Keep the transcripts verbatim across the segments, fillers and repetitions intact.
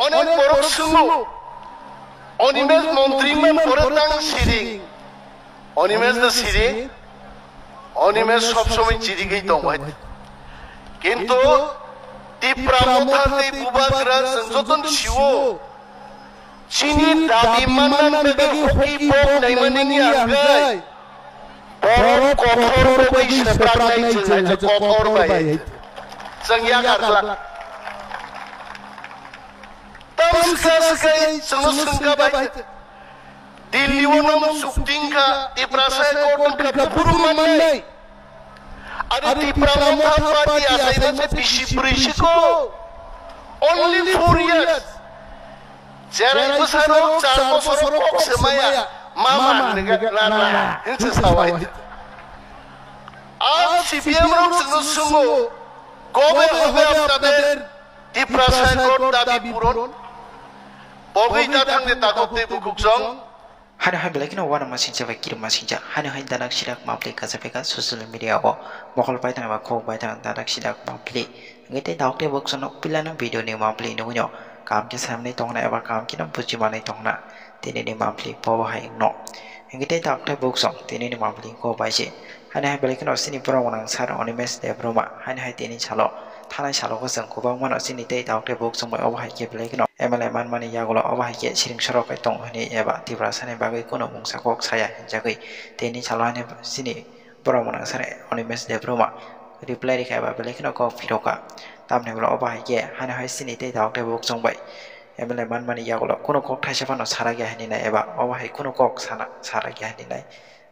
Onek borok swngo, Animesh montri man pore tang siring. Animesh no siring. Animesh sob somoi chirigwi tongbai. Kintu Tipra Motha tei Bubagra chwng jotono siwo. Chini dabi manna bagwi hoki bok naimani ni angkai. Borok kothor bagwi sepraknai chwng hai kothor bai. Chwng yakar glak. Tam swkang swkang chwngno swngka bai. Delhi o nang chukting kha, Tiprasa court wngkha, burum mannai. Are Tipra Motha party asai masa bisi brwi siko. Only four years. Cherai bwsarok char bosor kok se maya. Mama nega nana. Hinse sawai. Ab C P M rok chwngno swngno. Kobe hobe aptader. Tiprasa court dabi puron. Pogwi ta thangde takok tei bukhuk song. Hano hai belai kheno uanama singcha bai kirima singcha. Hano hai danak sirak mapli kacha peka social media o. Mokol bai thang eba khok bai thang danak sirak mapli. Hingke tei dauk tei bok sono pilano video ni mapli nugui no. Kam khe samni tongna eba kam khe no buji manai tongna. Tini ni mapli pobo hai no. Hingke tei dauk tei bok song tini ni mapli ko bai se. Haini hai belai kheno chini borok gwnang sir Animesh Debbarma haini hai tini salo thanai salo khe chwng kwbangma no chini tei dauk tei bok chwng bai obo hai khe belai kheno M L A manmani yagulo obo hai khe siring sorok bai tong hwnwi eba Tiprasani bagwi kheno mungsa kok saya hinjagwi tini salo haini chini borok gwnang sir Animesh Debbarma reply rikha eba belai kheno kok phirokha tamni ulo obo hai khe haini hai chini tei dauk tei bok chwng bai M L A manmani yagulo kheno kok thaisa phano sarak ya hinwi nai eba obo hai kheno kok sana sarak ya hinwi nai.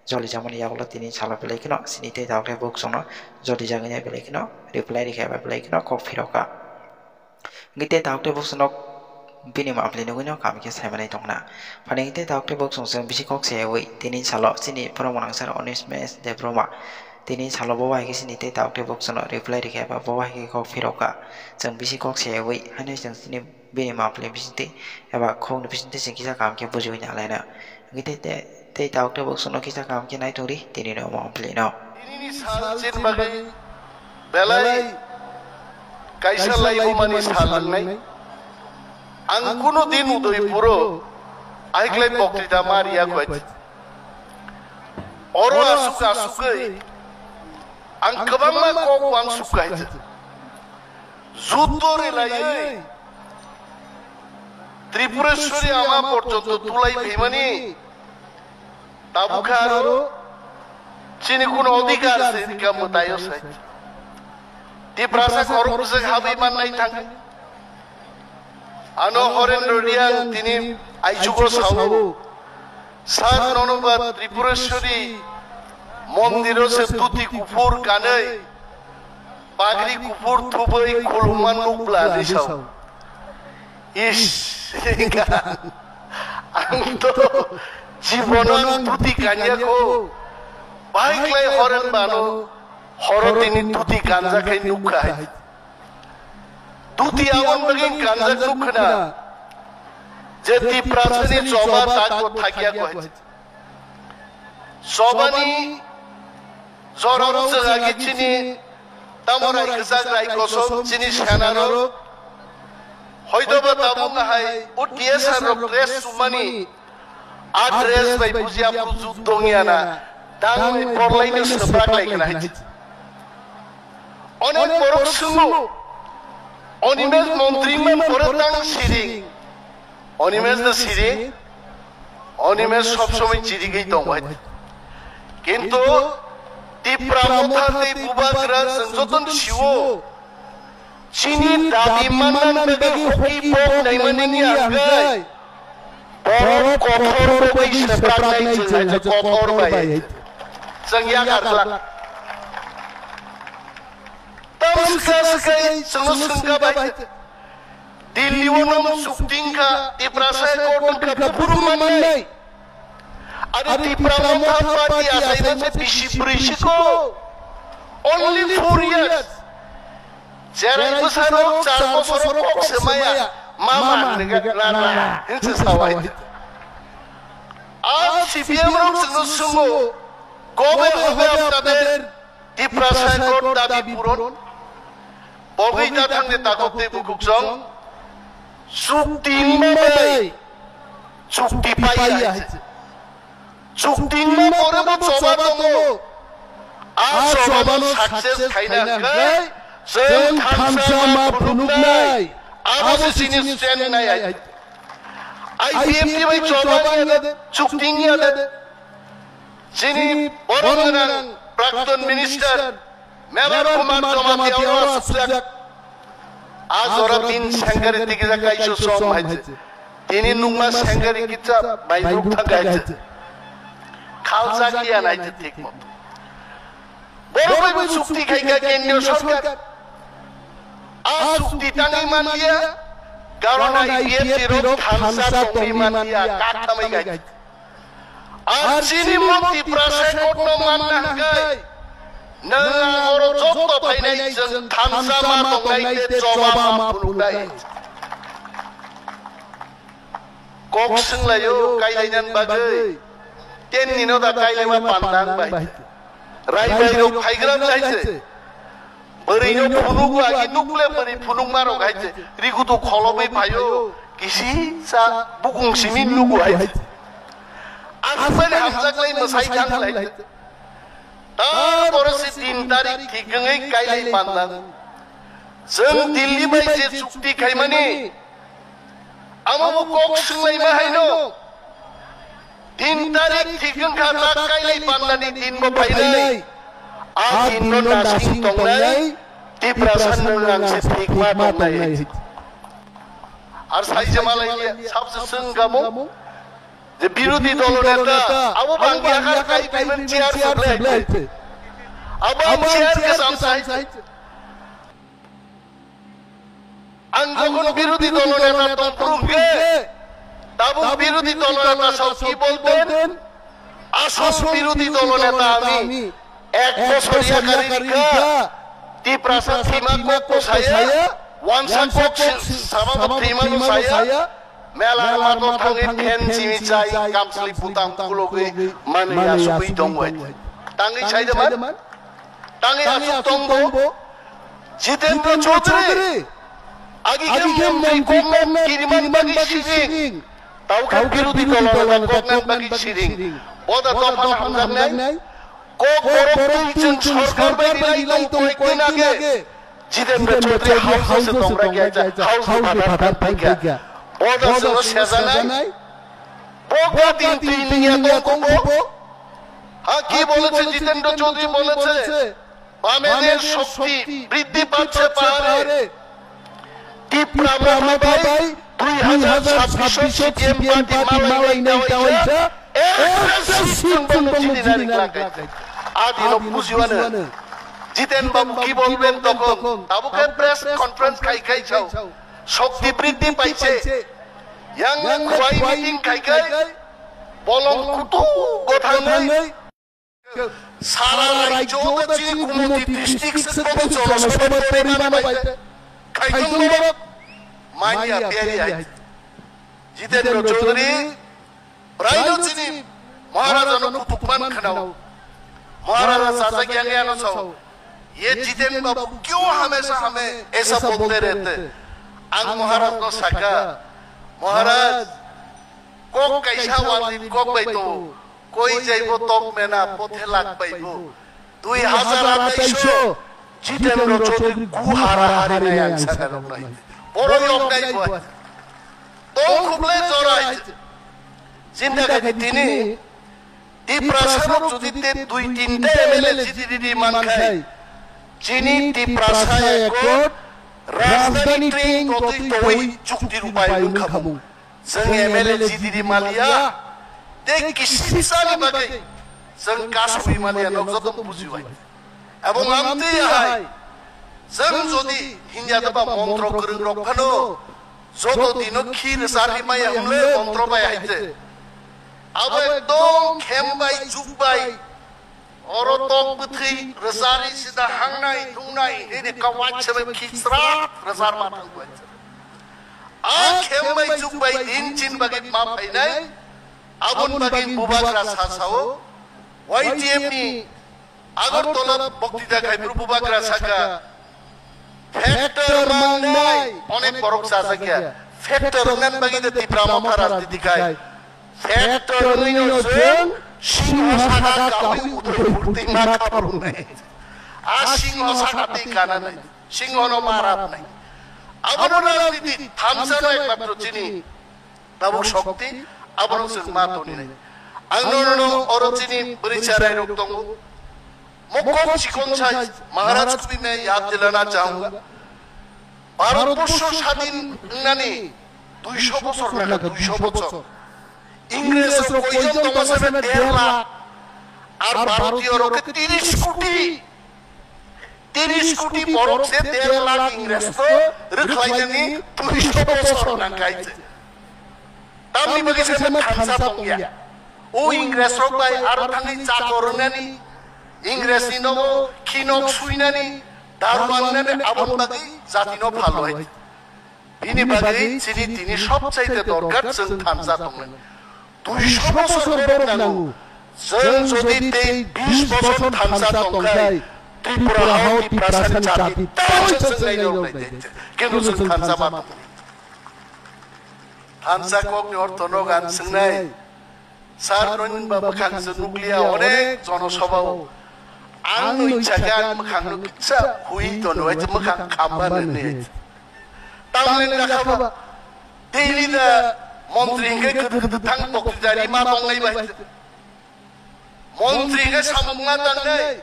Joli jamani yagulo tini salo belai kheno chini tei dauk tei bok chwngno joli jagani belai kheno reply rikha eba belai kheno kok phirokha. Hingke tei dauk tei bok chwngno bini mapli nugui no kam khe saimani tongna. Phani tei dauk tei bok chwng chwng bisi kok sayawi tini salo chini borok gwnang sir Animesh Debbarma tini salo bo bai khe chini tei dauk tei bok chwngno reply rikha eba bo bai khe kok phirokha. Chwng bisi kok sayawi haino chwng chini bini mapli bisingtwi eba khokni bisingtwi chwng kisa kam khe bujiwi nalaina. Hingke tei, tei, tei dauk tei bok chwngno kisa kam khe nai tongri, tini no omo phlino. Tinini sal chin bagwi belai kaisa laibumani sal wngnai. Ang kuno din Udaipuro aiklai boktwita ma riya kwat. Oro asuk asugwi ang kwbangma kok uansuk kaijak. Juddo relaiwi Tripureshwari ama porjonto tulai phaimani tabukha aro chini kuno odhikar se rika mwtaio sai. Tiprasa khorok bwswk habwi mannai thang. Ano Horendra Reang tini aichugo sao. Sir nono ba Tripureshwari mondiro se dhuti kuphur kanwi, pagri kuphur thubwi khulumma nukla hinwi sao. Ish, ang to jibono ang dhuti kanya kho. Bahai khlai horen bano horo tini dhuti kanja khai nukha hai. Dhuti aboni bagwi kanjak nukhwna je Tiprasani choba tak bo thakya kho hai. Chobani jorao chwng agi chini tamo rai kwchak rai kosom chini senarok hoitoba tabuk hai o T S R rok dress chumani A dress bai bujiya buju dongya na, tang bai porlai no swprak lai khna hai. Onek borok swngo, Animesh montri man pore tang siring. Animesh no siring, Animesh sob somoi chirigwi tong hai. Kintu Tipra Motha tei Bubagra chwng jotono siwo. Chini dabi manna bagwi hoki bok naimani ni angkai. Borok kothor bagwi sepraknai chwng hai kothor bai. Chwng yakar glak. Tam swkang swkang chwngno swngka bai. Delhi o nang chukting kha, Tiprasa court wngkha, burum mannai. Are Tipra Motha Party asai masa bisi brwi siko. Only four years. Cherai bwsarok char bosor kok se maya. Mama nega nana. Hinse sawai. Ab C P M rok chwngno sungo. Kobe hobe aptader. Tiprasa court dabi puron. Pogwi ta thangde takok tei bukhuk song. Chukti wngma bai chukti paiya hai se. Chukti wngma pore bo choba tongo. A chobano success khaina hwnkhe chwng thansa ma phunuknai. Abo se chini stand nai hai. I P F T bai choba wngya de, chukti wngya de. Chini borom gwnang Prakton Minister Mebar Kumar Jamatia oro asukjak. A jora tin sengkari tikijak kaisa som hai se. Tini nungma sengkari kitsa bai ruk thang hai se. Khalsa kiya nai se thik mo. Boro bai bo chukti khai ka kendriyo sarkar. A chukti tangwi man liya. Karon I P F T rok thansa tongwi man liya. Kathamai gai. Ar chini mung Tiprasa court no manna hwnkhe nwng ang oro jokto phainai chwng thansa ma tongnai tei choba ma phunuknai. Kok swnglaio kailainani bagwi. Tenni no da kailaima pandang bai. Raibai rok phaigra nai se. Bwrwi no phunugo agi nukle bwrwi phunukma rok hai se. Rigutu kholobwi phaio. Kisi sa bukung simi nugo hai se. Asmani hamjaklai mwsai thanglai. Tarpore se tin tarik thik wngwi kailai pandang. Chwng Delhi bai je chukti khaimani. Amo bo kok swnglaima haino. Tin tarik thik wngkha ta kailai pandani din bo phainai. A din no nasing tongnai. Tiprasa nwng ang se thik ma tongnai. Ar sai je malai liya, sabse swng kamo. Je birodhi dolo neta, abo bangya kar kai payment chair supply. Abo ang chair ke sam sai. Ang jokhon birodhi dolo neta tongphuru hwnkhe, tabuk birodhi dolo neta sao ki bolten? Asol birodhi dolo neta ami ek bosor yakari rikha, Tiprasa thima kok ko saya, wansa kok sama bo thima no saya, mela mato thangwi phen chini chai kamsli butang kulogwi manwi asugwi tongwi. Tangwi sai de man? Tangwi asuk tongbo? Jitendra Chaudhary, agi khe montri kokno kiriman bagwi siring. Tau khe birodhi dolo neta koknan bagwi siring. Boda dophan hamjaknai. Kok borok twi chwng sorkar bai rilai tong koi din age. Jitendra Chaudhary house se tong rai kya, house se phatar thang kya. Boda chwng sejanai. Bo gadin twi niya tong kok bo. Ha ki boleche Jitendra Chaudhary boleche. বামেদের শক্তি বৃদ্ধি পাচ্ছে পাহাড়ে। টিপরা মথা বাই দুই হাজার ছাব্বিশো CPM party মালাই নাই দাওয়াইসা একটা সিট বন্ধ চিনি নারিক লাগাই। আদি লোক বুঝিবানে। জিতেন বাবু কি বলবেন তখন? তাবুকে প্রেস কনফারেন্স খাই খাই চাও। শক্তি বৃদ্ধি পাইছে। ইয়াং ইয়াং খোয়াই মিটিং খাই খাই। বলং কুতু গোথাং নেই। Sara rajyo da chini Gumoti district se kobo jonosabha poriman bai khaitong borok manya peri hai. Jitendra Chaudhary braino chini Maharaja no kutuk man khanao. Maharaja sajak yang ano sao. Ye Jiten Babu kyo hamesha hame aisa bolte rehte? Ang Maharaj no saka, Maharaj, kok kaisa wal din kok bai to. Koi jaibo tok mena pothe lak paibo. Dui hazar ataisho Jitendra Chaudhary gu hara hari nai ang saka rok nai. Boro yok nai bo. Tong khuble jorai. Jinda khe tini Tiprasa rok jodi te dui tinta M L A jiti di man khai. Chini Tiprasa ekot rajdhani train totwi towoi chukti rupai wng khamung. Chwng M L A jiti di maliya, tei kisisani bagwi chwng kasui maliya, nok joto bujibai. Abo ngamtwi hai, chwng jodi hinya daba montro kwrwng rok phano, joto dino khi rwcharwi maya hwnle montro bai hai se. Abo ekdom khem bai, juk bai, Oro tok bwthwi rwchari sida hangnai nungnai nini kawai se bai khichra rwchar ma thang bai. A khem bai juk bai din chin bagwi ma phainai. Aboni bagwi bubagra sa sao. Y T F ni Agartala boktita khai phuru bubagra saka. Factor mangnai onek borok chajakya. Factor wngna bagwi de Tipra Motha rajniti khai. Factor wngwi no chwng singho saka kawi Udaipur twi ma khabrwngnai. A singho saka twi kananai. Singho no ma rapnai. Abono rajniti thamsa no ekmatro chini tabuk shokti, abono chwng ma toninai. Ang nono no oro chini bwrwi charai rok tongo. Mokol chikon sai Maharaj Kubi me yad dilana chahunga. Bharatborsho sadin wngnani duisho bochor naga, duisho bochor. Ingres rok koijon tongma seme der lakh. Ar Bharatiyo rok ke tiris koti. Tiris koti borok se der lakh Ingres to rwkhlainani duisho bochor nangkha se. Tamni bagwi se thansa tongya. O Ingres rok bai aro thangwi chakor wngnani, Ingres ni nogo khinok suinani, daru mangnani aboni bagwi jati no phal bai. Bini bagwi chini tini sobchaite dorkar chwng thansa tongnani. Duisho bochor borok nango. Chwng jodi tei bish bochor thansa tongkhai, Tripura hao Tiprasani jati tamo chwng chwng nai rok nai de. Kintu chwng thansa ma tong. Thansa kokni ortho no gan swngnai. Sir, noni ba mwkhang se nukliya onek jonosabha o. Ang nui chaga ang mwkhang no kitsa hui tono, ai mwkhang khamba nene. Tanglen da khaba. Daily da montri hingke kudu kudu thang pokri dari ma tongnai bai. Montri hingke samung ma tangnai.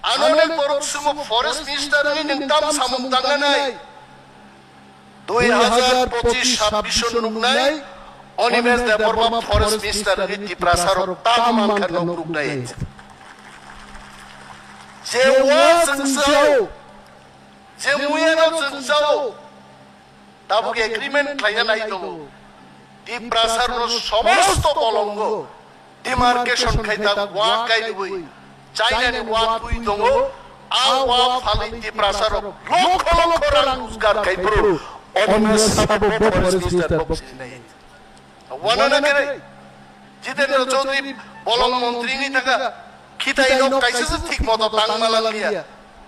Ano onek borok sumo forest minister ni nung tam samung tangnai. Dui hazar pochis sabbish o nuknai, Animesh Debbarma forest minister ni Tiprasa rok tam mankha nok nuknai. Je wa chwng sao, je muya no chwng sao, tabuk agreement khlaina nai tongo. Tiprasa rok no somosto bolongo. Demarcation khai ta wa kainwi China ni wa twi tongo, a wa phalwi Tiprasa rok lokho lokho rang rojgar khai phuru Animesh sabo bo forest minister bo sinai. Wana na kere Jitendra Chaudhary bolong montri ni thaka khitai no kaisa se thik moto tang malang liya.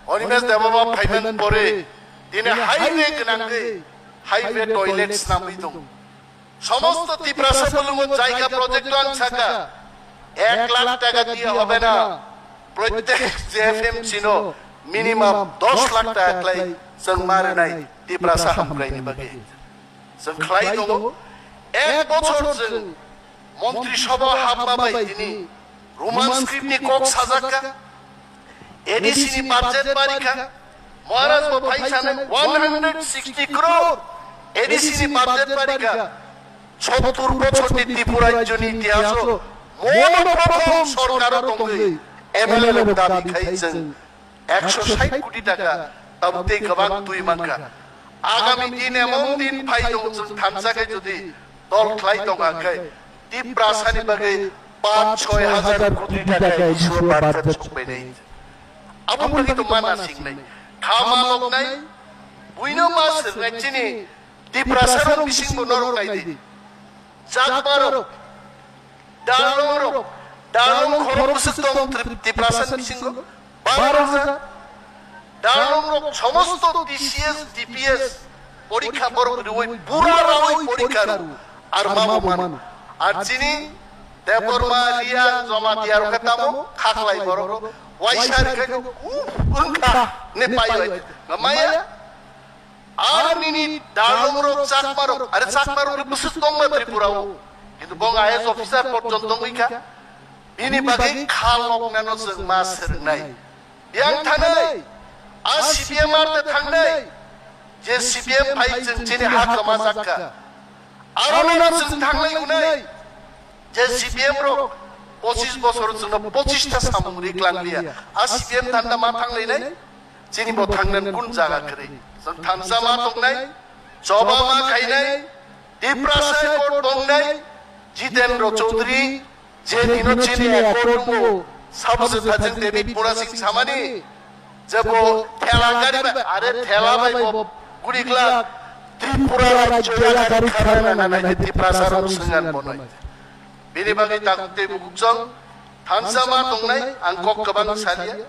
Animesh Debbarma phaiman pore tini highway gwnang ge highway toilet snamwi tongo. সমস্ত ত্রিপ্রাসা বলুঙ্গ জায়গা প্রজেক্ট আন থাকা এক লাখ টাকা দিয়ে হবে না। প্রত্যেক জেএফএমসি নো মিনিমাম দশ লাখ টাকা লাই চং মারে নাই ত্রিপ্রাসা হামগ্রাইনি বাগে। চং খালাই দো এক বছর চং মন্ত্রিসভা হাববা বাই দিনি রোমান স্ক্রিপ্ট নি কক সাজাকা এডিসি নি বাজেট বারিকা মহারাজ bo phai sanai one hundred sixty crore ADC নি বাজেট বারিকা সত্তর বছর ni Tripura rajyo ni itihaso mono prothom sorkar o tongwi MLA rok dabi khai chwng ekso sait koti taka tabuk tei kwbang twi mankha. Agami din emon din phai tongo chwng thansa khe jodi dol khlai tongkha khe Tiprasani bagwi panch choi hazar koti taka issue budget sokbainai. Aboni bagwi to mana singnai, kha ma loknai, buino ma sirnai chini Tiprasarok bisingbo norok naidi. Chakmarok, Dalongrok, Dalong khorok bwswk tong Trip-, Tiprasani bisingo? Baro hajar. Dalongrok somosto T C S, T P S porikha borok rwui pura raui porikha rw. Ar ma bo mano. Ar chini Debbarma, Riya, Jamatia rok khe tamo khaklai borok. Waisa rikhe, uh, wngkha, ne pai bai. Maya? Ar nini dalongrok Chakmarok, are Chakmarok ni bwswk tongma Tripura o. Kintu bo I A S officer porjonto wngwi kha. Bini bagwi kha loknano chwng ma swrwngnai. Yang thanai, a C P M arte thangnai, je C P M phai chwng chini ha kwmajak kha. Aro no chwng thangnai unai, je C P M rok pochis bosor chwngno pochis ta samung ri klang liya. A C P M thanda ma thanglainai? Chini bo thangnan kun jaga kwrwi. Chwng thansa ma tongnai, choba ma khainai, Tiprasa court tongnai, Jitendra Chaudhary, je dino chini accord tongo, sabo se thajin David Murasing samani, je bo thela gari bai, are thela bai bo guri glak, Tripura rajyo ya gari khara na na na Tiprasa rok swngan bonoi. Bini bagwi takuk tei bukuk chwng thansa ma tongnai, ang kok kwbang saliya.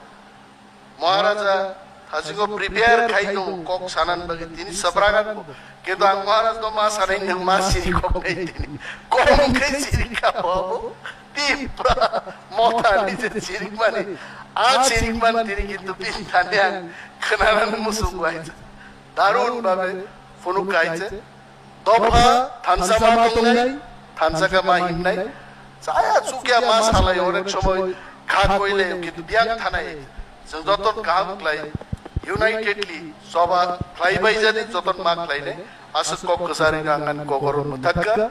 Maharaja Asiko prepare khai no kok sanan bagi tini sabrangan ko. Kintu ang Maharaj no ma sanai nang ma siri kok nai tini. Kong kai siri ka babu. Tipra mota ni je siri mani. A siri man tini kintu pin tani ang kenanan musu guai. Darun babe phunuk kai je. Dopha thansa ma tongnai, thansa ka ma hingnai. Chaya chukya ma salai onek somoi kha koile kintu biyang thanai. Chwng joton kaham khlai, unitedly choba khlai bai jadi joton ma khlainai. Aswk kok kwchari ka ang ani kokoro mwthakka.